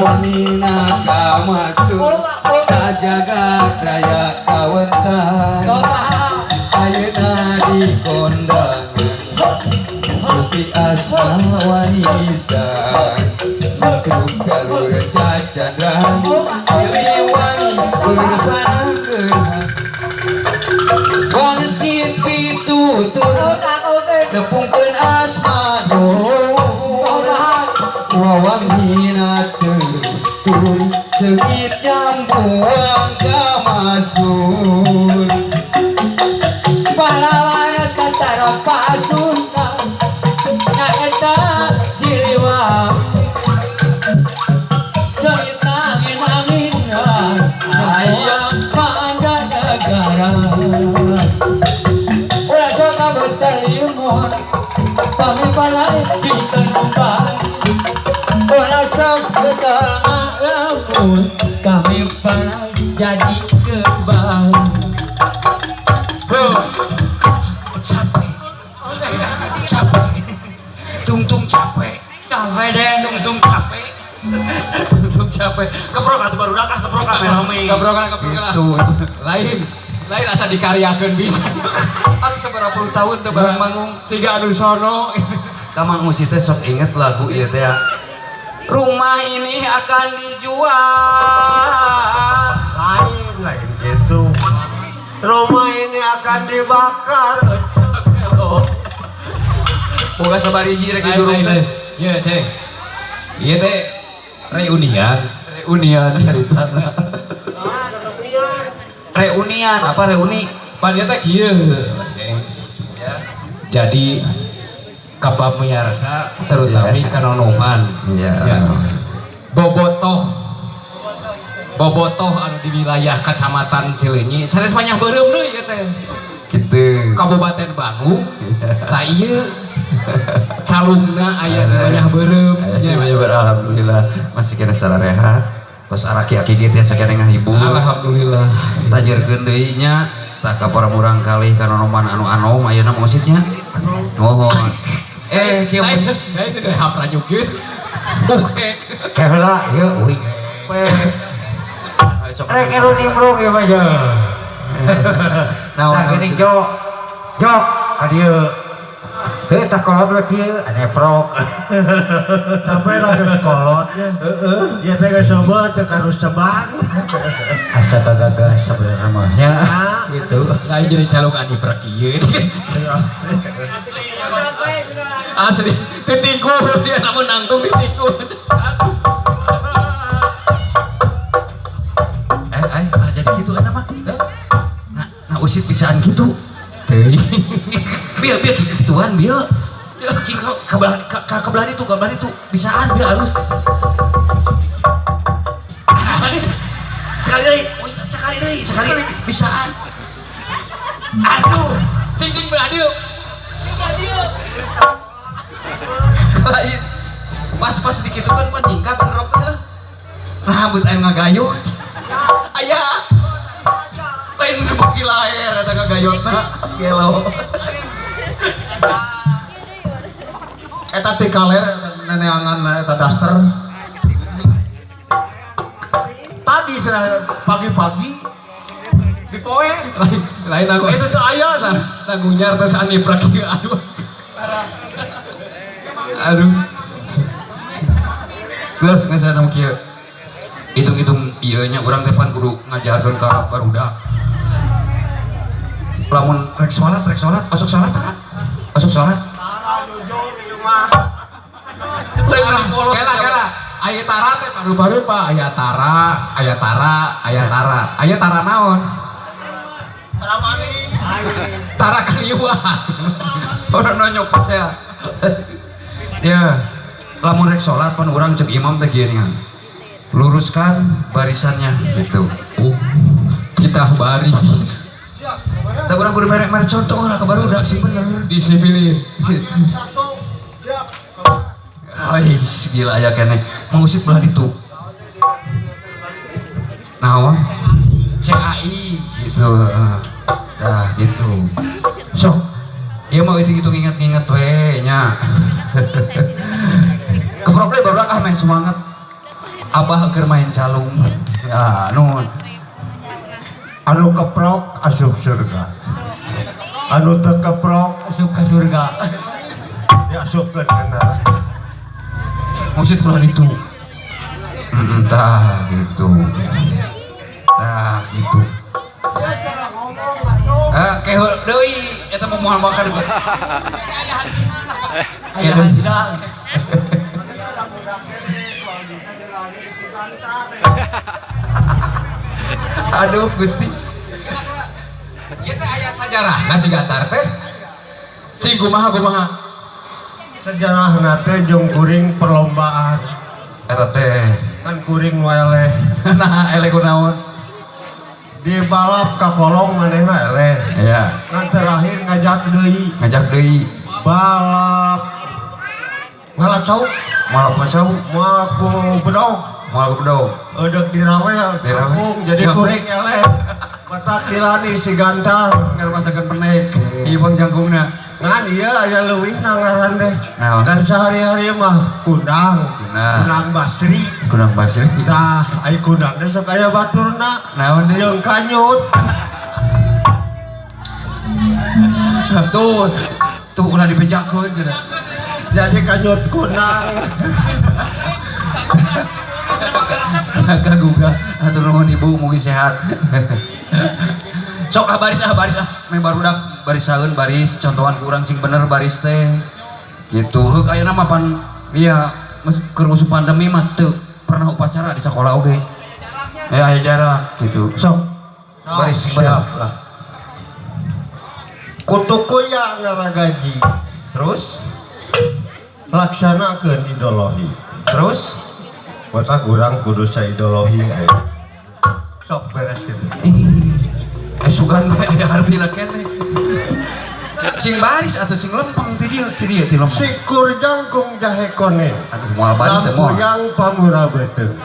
Wawangina kamasuk sajagat raya kawentar. Ayeuna dikondangan Gusti Asma warisan Mencuk galur cacandran Siliwangi berpananggehan Wangsit pitutur nepungkeun asma luhur. Wawangina tutur seungit nyambuang kamasur. Pahlawan tentara Pasunda nyaeta Siliwangi seungit angin-anginan Aya. Mancanegara ulah sok kamu terima kami palai cikerupan ulah sok betalamun kami palai jadi kebang. Huh. Capek, capek, tungtung capek. Sampai deh. Tungtung capek, tungtung capek. Keprok atuh barudak ah, keprok atuh rame. Keprokan, keprokan lah. Gitu. Lain, lain asa dikaryakeun bisa. Anu sabaraha puluh tahun teu barang manggung. Siga anu sono. Ka Mang Usi teh sok inget lagu ieu teh ya. Rumah ini akan dijual. Lain lain gitu. Rumah ini akan dibakar. Oh. Boga sabariji rek Lain, didurung lain, teh. lain. Iya, Ceng. Iya teh reunian. Reunian caritana. Reunian apa reuni? Pan ieu teh kieu, Ceng. Ya. Jadi kapamiarsa terutama Iya. kanonoman. Iya. Ya. Bobotoh. Bobotoh anu di wilayah Kecamatan Cileunyi sanes Manyah Beureum deui ieu teh. Gitu. Kabupaten Bandung. Tah ieu calungna aya di Manyah Beureum. Ya, Ya. alhamdulillah masih kena rehat. Tos araki-aki ge tiasa keneh ngahibur. Alhamdulillah. Tajerkeun deui nya tah ka para murang kalih kanonoman anu anom ayeuna maksudnya. Mohon. Eh, kieu Lain, lain tidak hapra juga. Oke. Keheula ieu uing. Sok. Rek ero nimbrung ieu mah ye. Naon? Nah geuning jok. Jok ka dieu. Heuh tah kolot we kieu ane prok. Sampai lagi sekolotnya. Ya teh geus coba teu karus cebang. Asa kagagah sebenarnya mah nya gitu. Lain jadi calung ani kieu. Asli titikun dia namun nangtung titikun. Aduh. Eh, eh, nah jadi gitu eta mah. Nah, nah usit bisaan gitu. Teuing. Bieu bieu gituan bieu. Cing ka belah ka belah itu, ka belah itu bisaan bieu alus. Sekali deui, sekali deui, sekali bisaan. Aduh, Sing cing belah dieu. Lain. Pas-pas dikitukan pan nyingkap rok teh. Rambut aya ngagayot. Aya. Lain nu beuki laer eta ngagayotna. Gelo. Eta ti kaler neneangan eta daster. Tadi cenah pagi-pagi dipoe. Lain, lain aku. Itu teu aya Nah, nah gunyar terus ani kieu aduh. Aduh. Terus geus eta mah kieu. Hitung-hitung ieu nya urang teh pan kudu ngajarkeun ka barudak. Lamun rek salat, osok salat tara. Osok salat. Lain urang polos. Kela kela. Aya tara teh paru-paru Pak, aya tara, aya tara, aya tara. Aya tara naon? Tara maning. Tara kaliwat. Orang nonyok pas ya. Ya, lamun rek salat pan urang cek imam teh kieu nih. Luruskan barisannya gitu. Kita baris. Tah urang kudu merek-merek contoh lah ke barudak sih bener. Disiplin. Satu, siap. Ais, gila aya keneh. Mangusit belah ditu. Naon? CAI gitu. Dah gitu. Sok. Ieu mah hitung-hitung inget-inget we nya. Keprok deui barudak ah meh semangat. Abah keur main calung. Ya, nuhun. Anu keprok asup surga. Anu teu keprok Asup ka surga. Diasupkeun ka neraka. Maksud ulah ditu. Tah gitu. Tah gitu. Ah, keheul deui eta mah moal makan. Aya tidak. Aduh Gusti. Ieu teh aya sajarahna si Gantar teh. Cing kumaha kumaha. Sejarahna teh jeung kuring perlombaan. Eta teh. Kan kuring nu eleh. Nah, eleh kunaon? Dibalap ka kolong manehna eleh. Iya. Kan terakhir ngajak deui. Ngajak deui. Balap ngalacau, Moal kacau, moal ku bedog. Moal ku bedog. Eudek dirawel, Dirawel. jadi kuring eleh. Batak kilani si Gantar. Ngarasakeun penek. Ieu bang jangkungna. Ngan ieu aya leuwihna ngaran teh. Naon? Kan sehari-hari mah kundang. Kundang. Kundang Basri. Kundang Basri. Tah, ai kundang teh sok aya baturna. Naon deui? Jeung kanyut. Tuh, tuh ulah dibejakeun cenah. Jadi kanyut kundang. Kaguga, hatur nuhun ibu mugi sehat. Sok ah baris ah baris ah, meh barudak barisaeun baris, contohan ku urang sing bener baris teh. Gitu. Heuk ayeuna mah pan iya geus keur musuh pandemi mah teu pernah upacara di sekolah oge. Ya aya jarak gitu. Sok baris sing bener. Siap lah. Kutu kuya ngaragaji. Terus Laksanakeun ideologi. terus Botak urang kudu saideologi aya. Sok beres gitu. Sugan teh aya artina keneh. Sing baris atau sing lempeng ti dieu, ti dieu ti lempeng. Cikur jangkung jahe koneng. Aduh moal baris teh moal. Lampuyang pamura beuteung.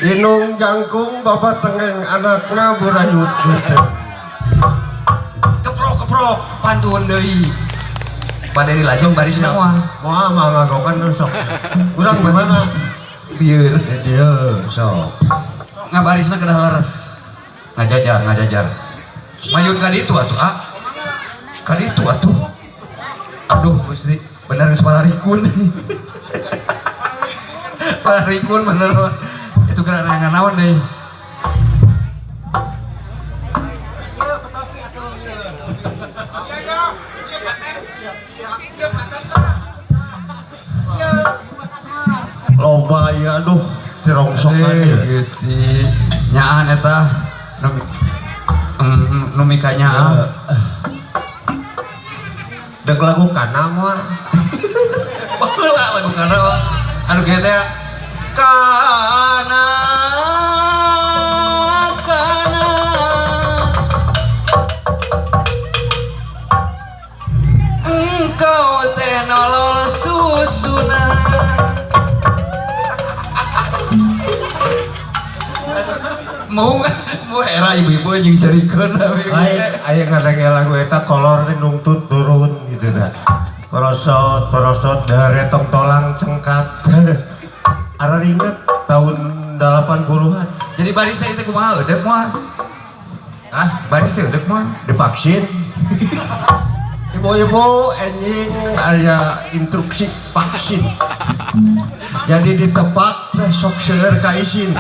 Inung jangkung bapak tengeng anakna burayut beuteung. Keprok keprok pantun deui. Bade dilajeng baris moal. Moal mah ngagokan sok. Urang gimana? Bieur. Di dieu sok. Ngabarisna kedah leres. Ngajajar, ngajajar. Mayun ka ditu atuh, ah. Ka ditu atuh. Aduh Gusti, bener geus pararikun. Pararikun bener. Itu kena neangan naon deui. Loba ya aduh tirongsokan ya. Gusti. Nyaan eta numi ka nyaah. Dek lagu kana moal. Baheula lagu kana mah. Anu kieu teh kana kana engkau teh nolol susuna. Mau mau era ibu-ibu jeung cerikeun Lain aya ngadenge lagu eta kolor teh nungtut turun gitu dah. Korosot, korosot dari tong tolang cengkat. Ara inget tahun 80-an. Jadi baris teh itu kumaha eudek moal? Hah? Baris teh eudek moal? Divaksin. Ibu-ibu anjing aya instruksi vaksin. Jadi ditepak teh sok seueur ka isin.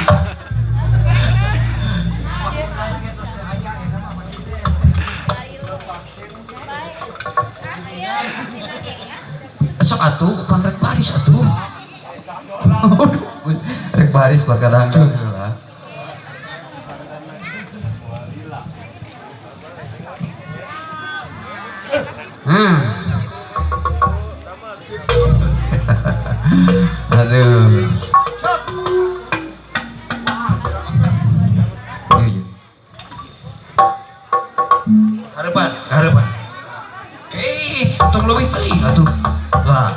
Sok atuh pan rek baris atuh. Rek baris bakal lah. Aduh. Harapan, harapan. Tong leuwih teuing atuh. Lah.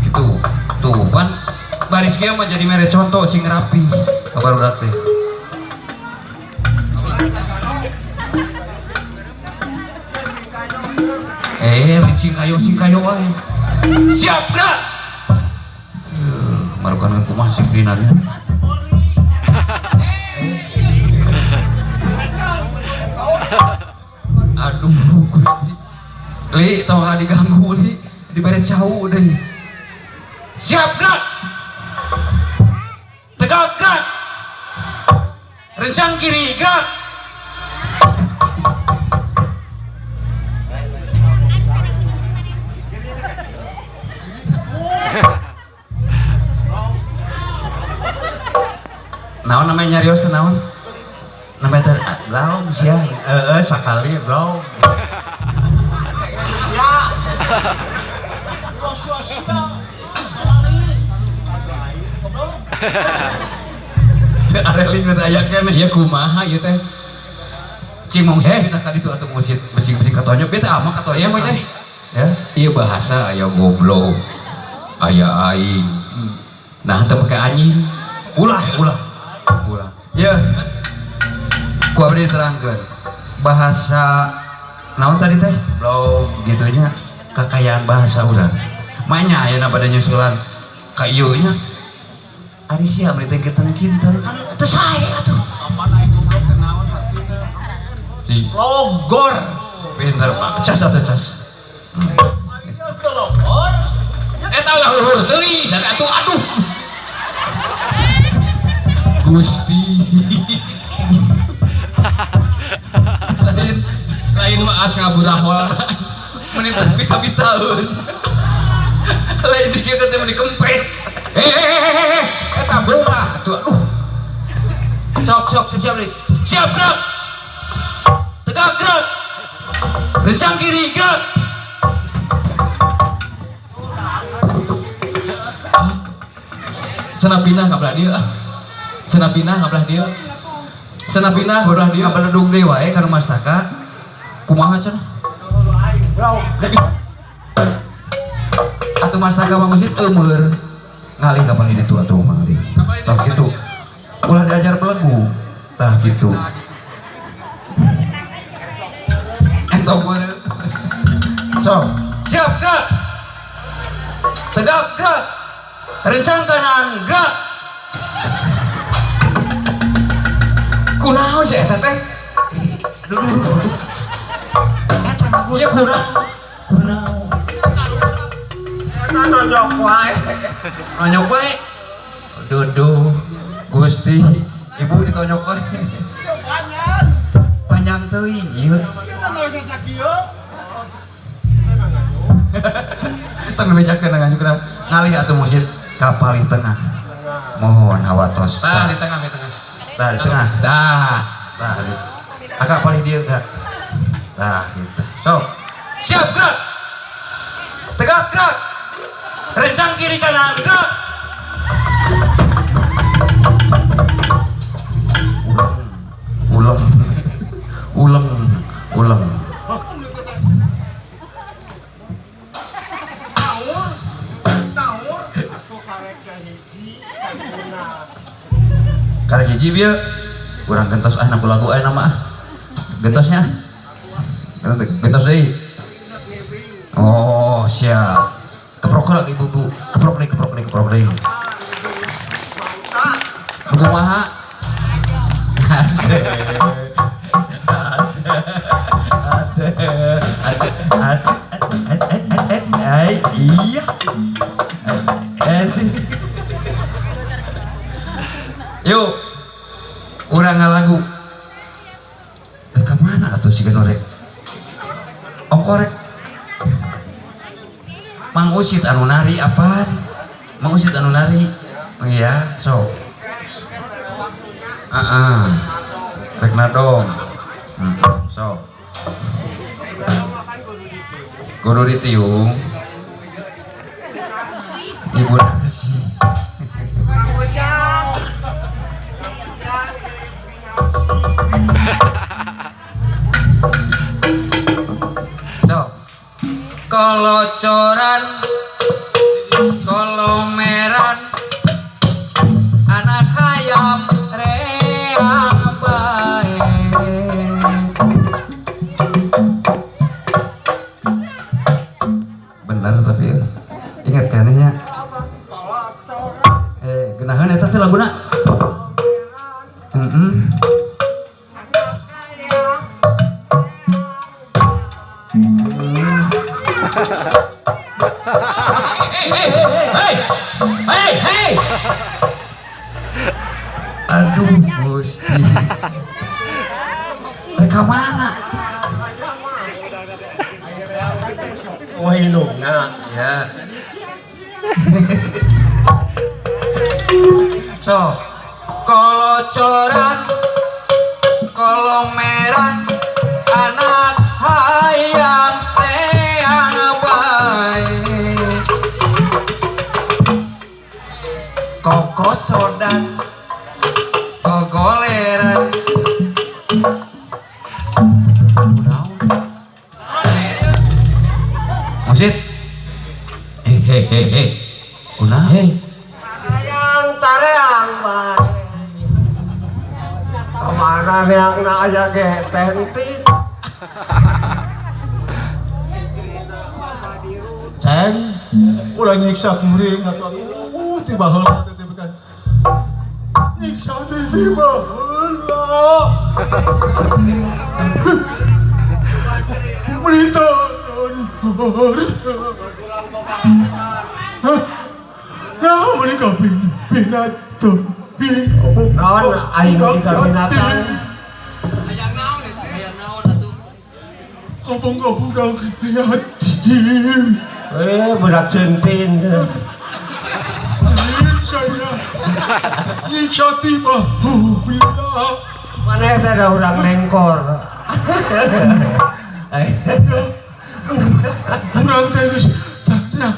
Gitu. Tuh, pan baris kieu mah jadi mere contoh sing rapi. Ka barudak teh. Sing kayo wae. Siap gerak. Marukan kumaha sing dinanya. Aduh Gusti. Li tong diganggu li, dibere cau deui. Siap gerak. Tegak gerak. Rencang kiri gerak. Naon namanya nyarios naon? Namanya teh blong sia. Heeh, sakali blong. Teu areling teh aya keneh. Ieu kumaha ieu teh? Cing mong sih pindah ka ditu atuh ngusit besing-besing katonyo beta ama katonyo. Iya, Mang Cai. Ya. Ieu bahasa aya goblok. Aya aing. Nah, teu pake anjing. Ulah, ulah. Ulah. Ya. Ku abdi diterangkeun. Bahasa naon tadi teh? Blog gitunya kekayaan bahasa urang. Manya ayeuna bade nyusulan ka ieu nya. Ari sia bari teh kinten-kinten kan teu sae atuh. Apaan aing goblok teh naon hartina? Cing. Logor. Pinter Pak. Cas atuh cas. Logor. Eta ulah luhur teuing sada atuh aduh. Gusti. Lain Lain mah as ngaburahol. meni tapi kabitaeun. Lain dikieu teh meni kempes. Eta beurah atuh aduh. Sok sok siap siap. Siap gerak. Tegak gerak. Rencang kiri gerak. Cenah pindah ka belah dieu ah. Cenah pindah ka belah dieu. Cenah pindah ka belah dieu. Ngabeledug deui wae ka rumah saka. Kumaha cenah? Atuh mastaka Mang Usit eumeur. Ngalih ka palih ditu atuh mangalih. Tah kitu. Ulah diajar belegu. Tah kitu. Entong meureun. Sok, siap gerak. Tegak gerak. Rencang kanan gerak. Kunaon sih eta teh? Aduh, aduh, aduh, aduh. Eta mah Ieu kunaon? Kunaon? Eta nonjok wae. Nonyok wae. Duduh, Gusti, ibu ditonyok wae. Panjang. Panjang teuing ieu. Kita nonjok sakieu. Tong dibejakeun nganyukna. Ngalih atuh musid ka palih tengah. Mohon hawatos. Tah di tengah, di tengah. Tah di tengah. Tah. Tah di. Akak palih dieu gak? Tah gitu. Sok. Siap gerak. Tegak gerak. Rencang kiri kanan gerak. Uleng, uleng, uleng, uleng. Karek hiji bieu urang gentos ah naku lagu aya nama ah. Gentosnya. Gentos deui. Oh, siap. Keprok lagi ibu-ibu. Keprok deui, keprok deui, keprok deui. Kumaha? Ade. Ade. Ade. Ade. Ade. Ade. Iya. Yuk, urang ngalagu. Rek ka mana atuh si Genorek? Ongkorek. Mang Usit anu nari apaan? Mang Usit anu nari. Oh iya, sok. Heeh. Rek nadong. Sok. Kudu ditiung. Ibu Narsi. Sok. Kolocoran, kolomeran, anak hayam reang bae. Bener tapi ya. Ingat kan nya? Genaheun eta teh laguna. Hei, hei. Aduh, Gusti. Mereka mana? Wah, indungna. Ya. So, kolocoran, kolomeran, anak hayang neang bae. Kokosodan, kogoleran. Maksud? Hei. Kunaon? Hei. Tareang, tareang bae. Kemana neang na aya ge tentit. Ceng, Urang nyiksa kuring atuh ti baheula teh bukan. Nyiksa teh ti baheula. Berita. Nah, mereka binatang. Naon aing ka binatang? Hayang naon atuh? Kampung budak yatim. Budak centin. Saya nyiksa tiba baheula. Mana teh ada urang nengkor. Urang teh geus tanah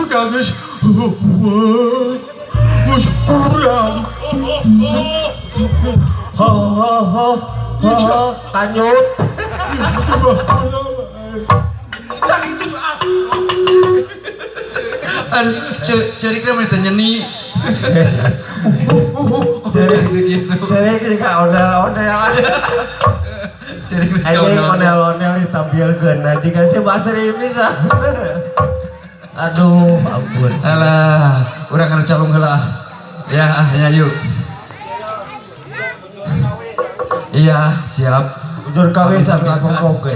geus geus kurang. Ho ho ho ho tanyut. Tak itu soal. Aduh, ceriknya mah nyeni. Cerik gitu. Cerik juga ondel-ondel. Cerik ini ondel-ondel ditampilkeun aja kan si Basri bisa. Aduh, ampun. Alah, urang kana calung heula. Ya, ya yuk. Iya, siap. Ujur kawin sampai aku koge.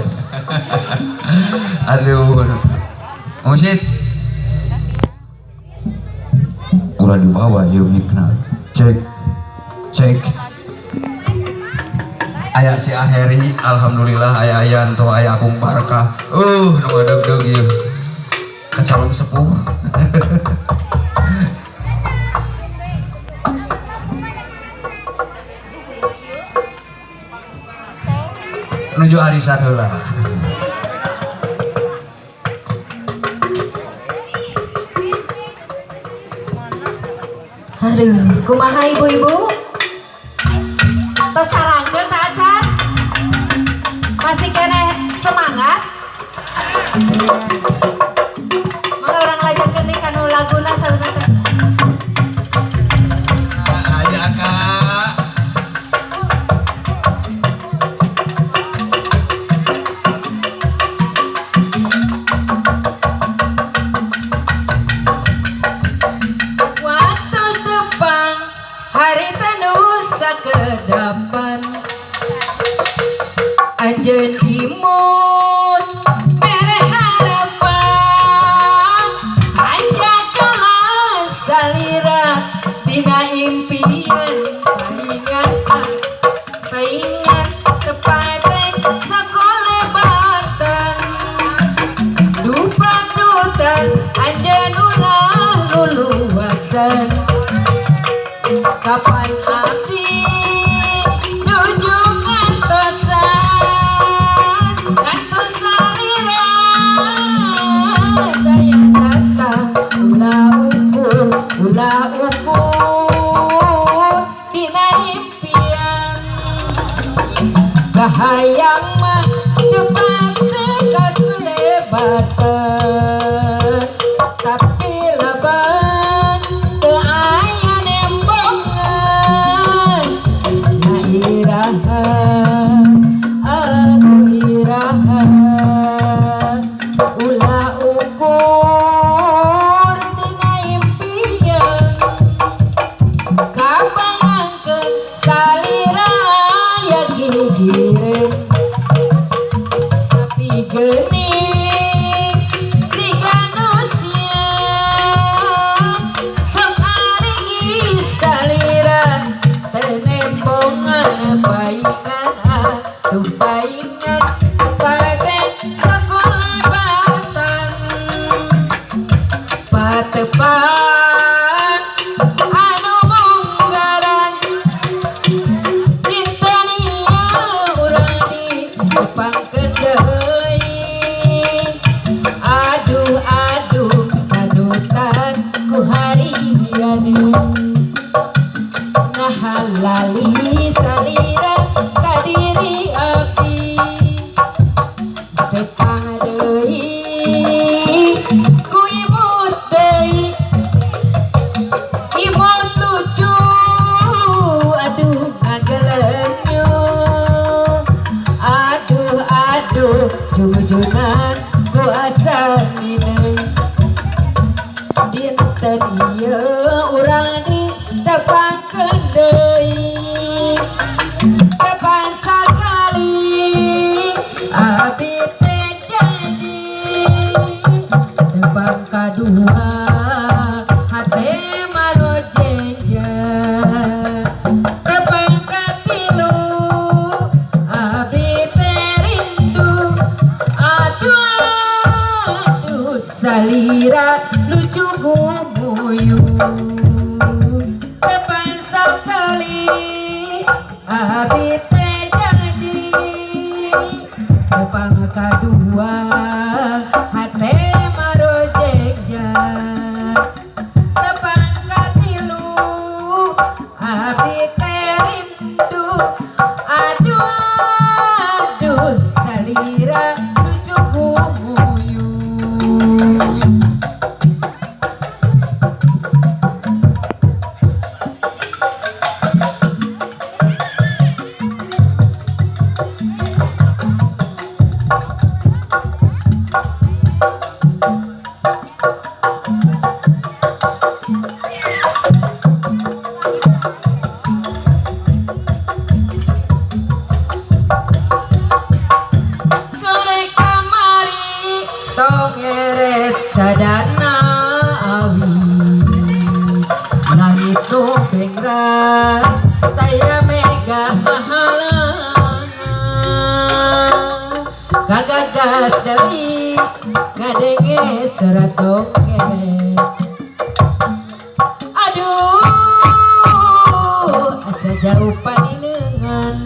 Aduh. Musid. Ulah dibawa yuk mikna. Cek. Cek. Aya si Aheri, alhamdulillah aya Ayanto, aya Akung Barkah. Nu ngadeg-deg ieu. Kacalung sepuh. Nuju arisan heula. Aduh, kumaha ibu-ibu? Tos sarangkeun ta acan? Masih keneh semangat? Mangga urang lajengkeun nih kanu laguna saurna teh. Aja Kak. Waktu tepang hari tanusa kedapan anjeun imut mere harapan hanjakala salira dina impian paingan paingan tepatek sakolebatan dupadutan anjeun ulah luluasan kapan abdi nuju ngantosan ngantos salira daya tata ulah ukur dina impian kahayang mah tepat kasulebatan tapi laban teu aya nembongan nah iraha atuh iraha ulah ukur dina impian kabayangkeun salira Lali salira ka diri abdi tepang deui ku imut deui imut lucu aduh ngagelenyo aduh aduh jujunan ku asa nineung dinten ieu urang ditepangkeun deui tepang sakali abdi teh janji tepang kadua hate marojenja tepang katilu abdi teh rindu aduh aduh salira lucu gumuyuh tepang sakali abdi teh janji tepang kadua hate marojegja tepang katilu abdi teh rindu aduh aduh salira lucu gumuyuh. Sore kamari tong eret sadana awi langit nu bengras taya mega mahalangan kagagas deui ngadenge serat dongeng aduh asa jauh panineungan.